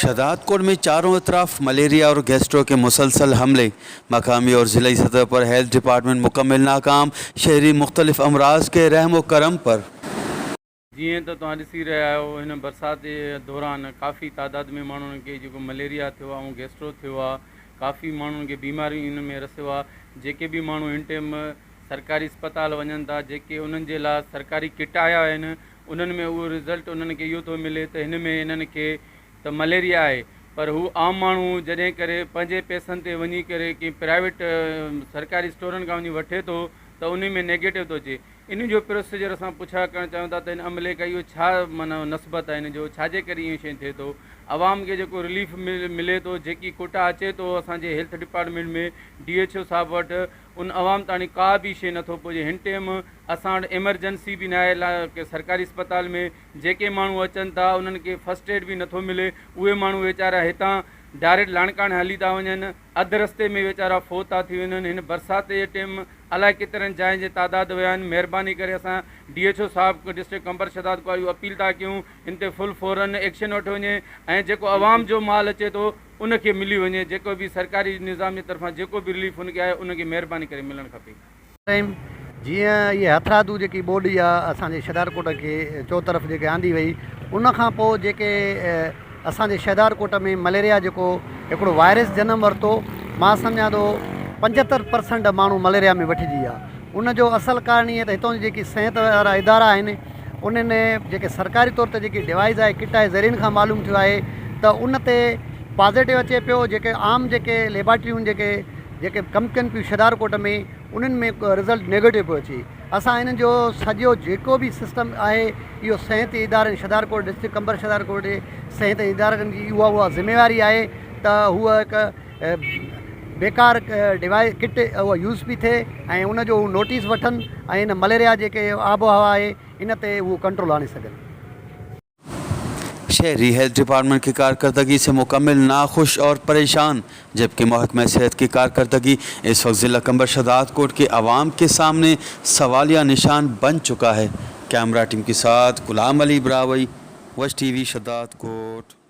शहदादकोट में चारों अतराफ मलेरिया और गैस्ट्रो के मुसलसल हमले। मकामी और ज़िलई सतह पर हेल्थ डिपार्टमेंट मुकम्मल नाकाम, शहरी मुख्तलिफ अमराज के रहम व करम पर। جيئن ته توهان ڏسي رهيا آهيو هن برسات جي دوران ڪافي تعداد ۾ ماڻهن کي جيڪو مليريا ٿيو آهي ۽ گيسٽرو ٿيو آهي ڪافي ماڻهن کي بيماريون ان ۾ رسيو آهي جيڪي به ماڻهو هن ٽيم سرڪاري اسپتال وڃن ٿا جيڪي انهن جي لاء سرڪاري ڪٽ آيا آهن انهن ۾ اهو رزلٽ انهن کي اهو ٿو ملي ته هن ۾ انهن کي ته مليريا آهي پر هو عام ماڻهو جڏهن ڪري پنهنجي پئسن تي وڃي ڪري ڪنهن پرائيويٽ سرڪاري اسٽورن کان وڃي وٺي ٿو ته انهي ۾ نيگيٽو ٿو اچي ان جو پروسيجر اسان پڇا ڪرڻ چاهيون ٿا ته ان عملي کان اهو ڇا معنيٰ نسبت آهي ان جو ڇا جي ڪري اهو شيء ٿئي ٿو عوام کي جيڪو رليف ملي ٿو جيڪي ڪوٽا اچي ٿو اسان جي health department ۾ D H O صاحب وٽ ان عوام تاڻي ڪا به شيء نٿو پهچي هن ٽيم اسان وٽ ايمرجنسي به ناهي سرڪاري اسپتال ۾ جيڪي ماڻهو اچن ٿا انهن کي فرسٽ ايڊ به نٿو ملي اهي ماڻهو ويچارا هتان ڊائريڪٽ لاڙڪاڻي هلي ٿا وڃن اڌ رستي ۾ ويچارا فوت ٿا ٿي وڃن هن برسات جي ٽيم الائي ڪيترن جاين جي تعداد ويا آهن مهرباني ڪري اسان ڊي ايڇ او صاحب ڊسٽرڪٽ قمبر شھداد کان اهو اپيل ٿا ڪيون ان تي فل فورن ايڪشن وٺيو وڃي ۽ جيڪو عوام جو مال اچي ٿو ان کي ملي وڃي جيڪو به سرڪاري نظام جي طرفان جيڪو به رليف ان کي آهي ان کي مهرباني ڪري ملڻ کپي. ٽائيم جيئن اهي هٿرادو جيڪي ٻوڏ اها اسان جي شهدادڪوٽ کي چوطرف جيڪي آندي وئي ان کان پوء جيڪي اسان جي شهدادڪوٽ ۾ مليريا جيڪو هڪڙو وائرس جنم ورتو مان سمجهان ٿو 75 پرسنٽ ماڻهو مليريا ۾ وٺجي ويا ان جو اصل ڪارڻ اهي ته هتان جي جيڪي صحت وارا ادارا آهن انهن جيڪي سرڪاري طور تي جيڪي ڊوائيز آهي ڪٽ آهي ذريعن کان معلوم ٿيو آهي ته ان تي پازيٽو اچي پيو جيڪي عام جيڪي ليبارٽريون جيڪي جيڪي ڪم ڪن پيون شھدارڪوٽ ۾ انهن ۾ رزلٽ نيگيٽو پيو اچي اسان انهن جو سڄو جيڪو به سسٽم آهي اهو صحتي ادارن شھدارڪوٽ ڊسٽرڪٽ قمبر شھدارڪوٽ جي صحت ادارن جي اها اها ذميواري آهي ته هو هڪ بيڪار ڊوائي ڪٽ اها يوز پئي ٿئي ۽ ان جو هو نوٽيس وٺن ۽ ان مليريا جيڪي آب و هوا آهي ان تي هو ڪنٽرول آڻي سگهن. शहरी हेल्थ डिपार्टमेंट की कारकर्दगी से मुकम्मल नाखुश और परेशान, जबकि महकमा सेहत की कारकर्दगी इस वक्त ज़िला कंबर शहदादकोट के आवाम के सामने सवालिया निशान बन चुका है। कैमरा टीम के साथ गुलाम अली ब्रावई, वश टीवी शहदादकोट।